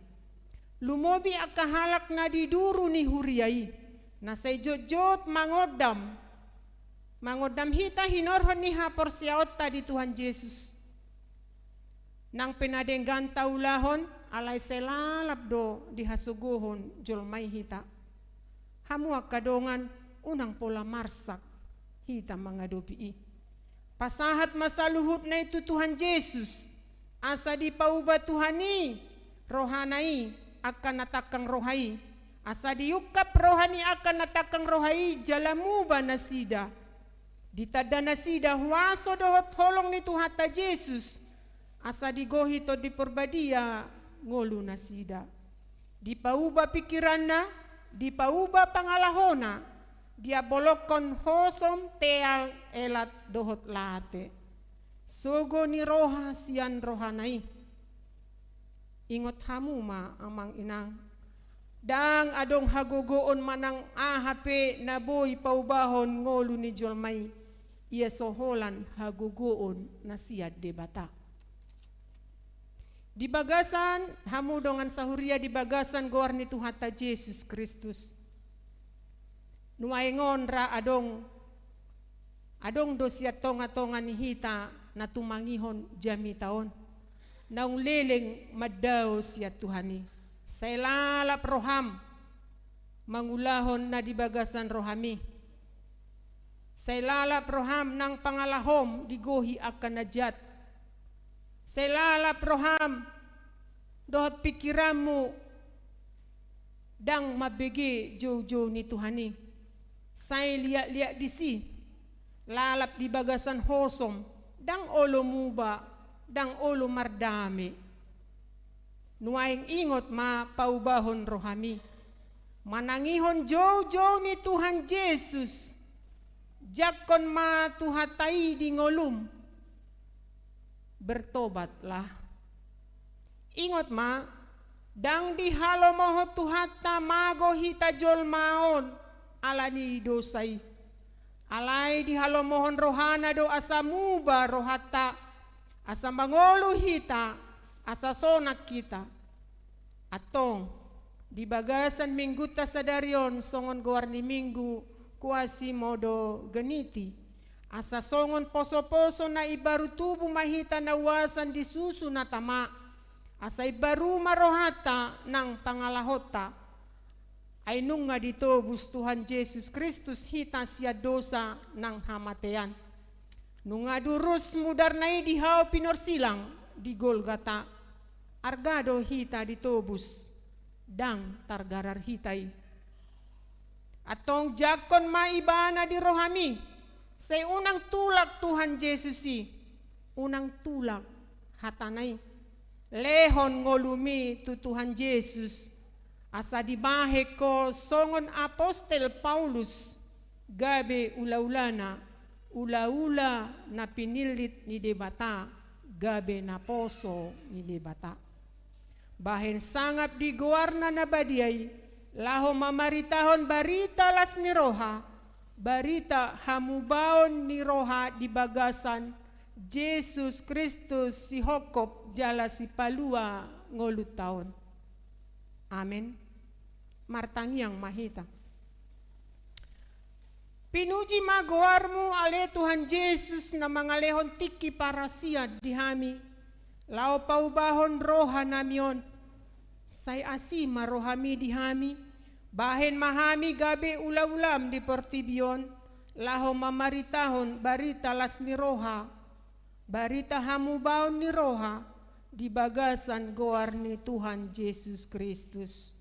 Lumobi angka halak na di duru ni huria i, na sai jotjot mangondam, mangondam hita hinorhon ni haporseaonta di Tuhan Jesus. Nang pe na denggan taulahon, alai sai lalap do dihasogohon jolma i hita. Hamu angka dongan, unang pola marsak hita mangadopi i. Pasahat ma saluhutna i tu Tuhan Jesus, asa dipauba Tuhan i rohana i angka na tangkang roha i, asa diungkap roha ni angka na tangkang roha i jala muba nasida. Ditanda nasida huaso dohot holong ni Tuhanta Jesus, asa digohi Tondi Porbadia ngolu nasida. Dipauba pingkiranna, dipauba pangalahona, diabolongkon hosom, teal, elat dohot late. Sogo ni roha sian rohana i. Ingot hamu ma, amang inang, ndang adong hagogoon manang aha pe na boi paubahon ngolu ni jolma i, ia so holan hagogoon na sian Debata. Di bagasan hamu dongan sahuria, di bagasan goar ni Tuhanta Jesus Kristus, nuaeng on ra adong, adong do sian tongatonga ni hita na tumangihon jamita on, naung leleng mandao sian Tuhan i. Sai lalap roham mangulahon na di bagasan roham i. Sai lalap roham nang pangalahom digohi angka na jat. Sai lalap roham dohot pingkiranmu ndang mambege joujou ni Tuhan i. Sai liatliat disi, lalap di bagasan hosom, ndang olo muba, ndang olo mardame. Nuaeng ingot ma paubahon rohami. Manangihon joujou ni Tuhan Jesus. Jangkon ma Tuhanta i di ngolum. Bertobatlah. Ingot ma, ndang dihalomohon Tuhanta mago hita jolma on ala ni dosa i. Alai dihalomohon rohana do asa muba rohanta, asa mangolu hita, asa sonang hita. Antong, di bagasan minggunta sadari on songon goar ni minggu Quasimodogeniti. Asa songon posoposo na imbaru tubu ma hita na uasan di susu na tama. Asa imbaru ma rohanta nang pangalahonta. Ai nunga ditobus Tuhan Jesus Kristus hita sian dosa nang hamatean. Nunga durus mudarna i di hau pinorsilang di Golgata, arga do hita ditobus, ndang targarar hita i. Antong jangkon ma Ibana di rohami, sai unang tulak Tuhan Jesus i, unang tulak hatana i. Lehon ngolumi tu Tuhan Jesus, asa dibahen ho songon apostel Paulus, gabe ulaulana, ulaula na pinillit ni Debata, gabe naposo ni Debata. Bahen sangap di goarna na badia i, laho mamaritahon barita las ni roha, barita hamubaon ni roha di bagasan Jesus Kristus, sihophop jala sipalua ngolunta on. Amen. Martangiang ma hita. Pinuji ma goarmu, ale Tuhan Jesus, na mangalehon tingki parasian di hami, laho paubahon rohanami on. Sai asi ma rohami di hami, bahen ma hami gabe ulaulam di portibi on, laho mamaritahon barita las ni roha, barita hamubaon ni roha, di bagasan goar ni Tuhan Jesus Kristus.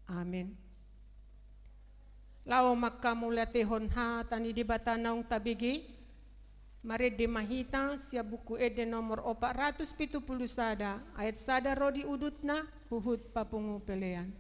Amen. Laho mangkamauliatehon hata ni Debata naung tabege, marende ma hita sian Buku Ende nomor opat ratus pitu pulu sada, ayat sada ro di udutna, huhut papungu pelean.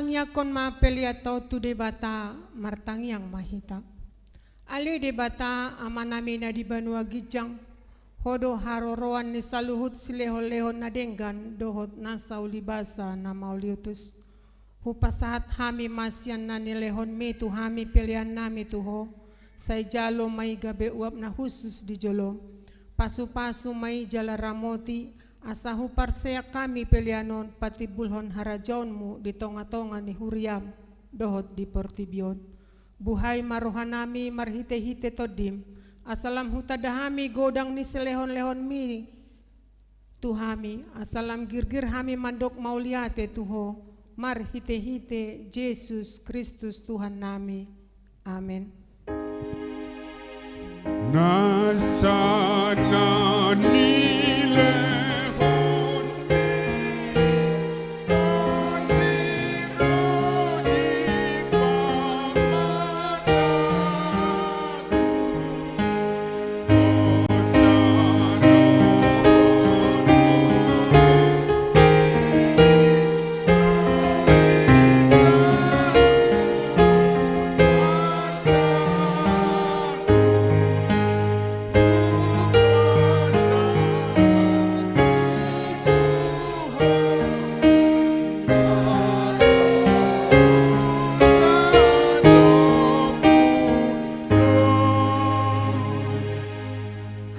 Tangiangkon ma peleanta on tu Debata. Martangiang ma hita. Ale Debata, Amanami na di banua ginjang, Ho do haroroan ni saluhut silehonlehon na denggan dohot nasa ulibasa na mauliutus. Hupasahat hami ma sian na nilehonmi tu hami peleannami tu Ho, sai jalo ma i gabe uap na hushus di jolom. Pasupasu ma i jala ramoti, asa huparseak hami pelean on patimbulhon harajaonmu di tongatonga ni huriam dohot di portibi on. Buhai ma rohanami marhitehite Tondim, asa lam hutanda hami godang ni silehonlehonmi tu hami, asa lam girgir hami mandok mauliate tu Ho, marhitehite Jesus Kristus Tuhannami. Amen. Nasa na nilehonmi, Tondim ro di pamatangku.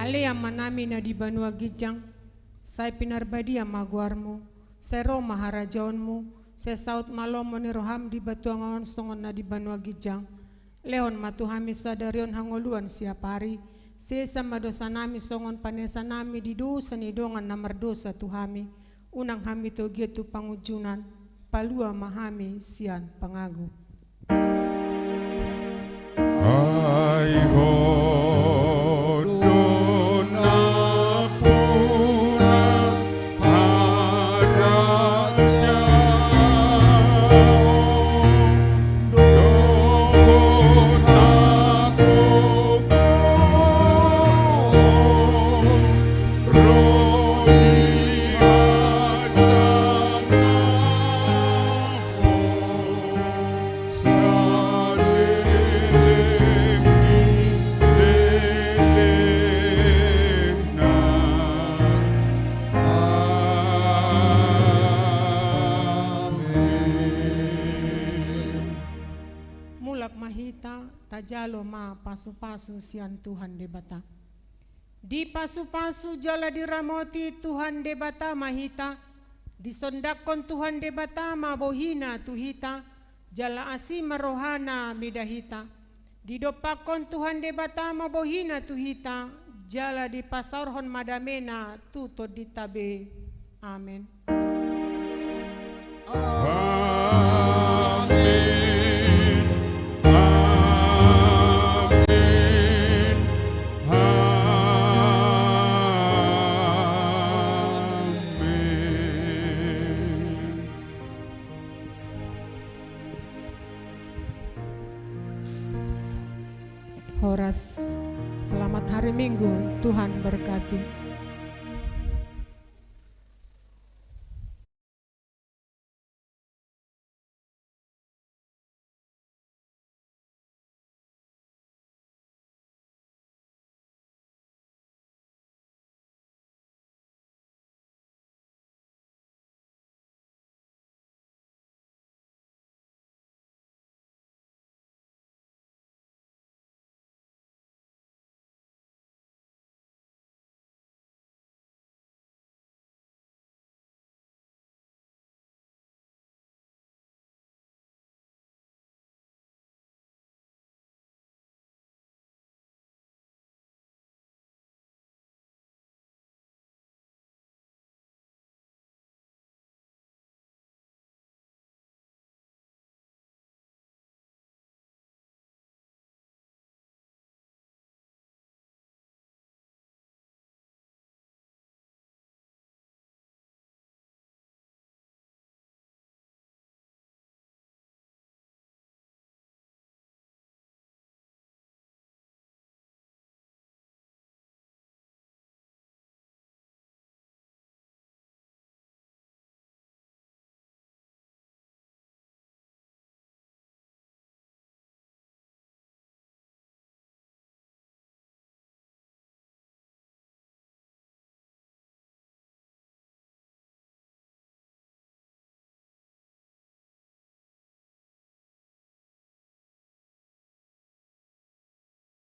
Ale Amanami na di banua ginjang, sai pinarbadia ma goarmu, sai ro ma harajaonmu, sai saut ma lomo ni roham di batuan on songon na di banua ginjang. Lehon ma tu hami sadari on hangoluan siapari, sesa ma dosanami songon panesanami di dosa ni dongan na mardosa tu hami, unang hami togihon tu pangunjunan, palua ma hami sian pangago. Ai Ho do nampuna harajaon dohot hagogoon ro di hasangapon saleleng ni lelengna. Amen. Mulak ma hita, tajalo ma pasupasu sian Tuhan Debata. Dipasupasu jala diramoti Tuhan Debata ma hita, disondangkon Tuhan Debata ma bohina tu hita, jala asi ma rohana mida hita. Didompakkon Tuhan Debata ma bohina tu hita, jala dipasaorhon ma damena tu tondinta be. Amen. Amen. Amen. Amen. Horas, selamat hari Minggu, Tuhan berkati.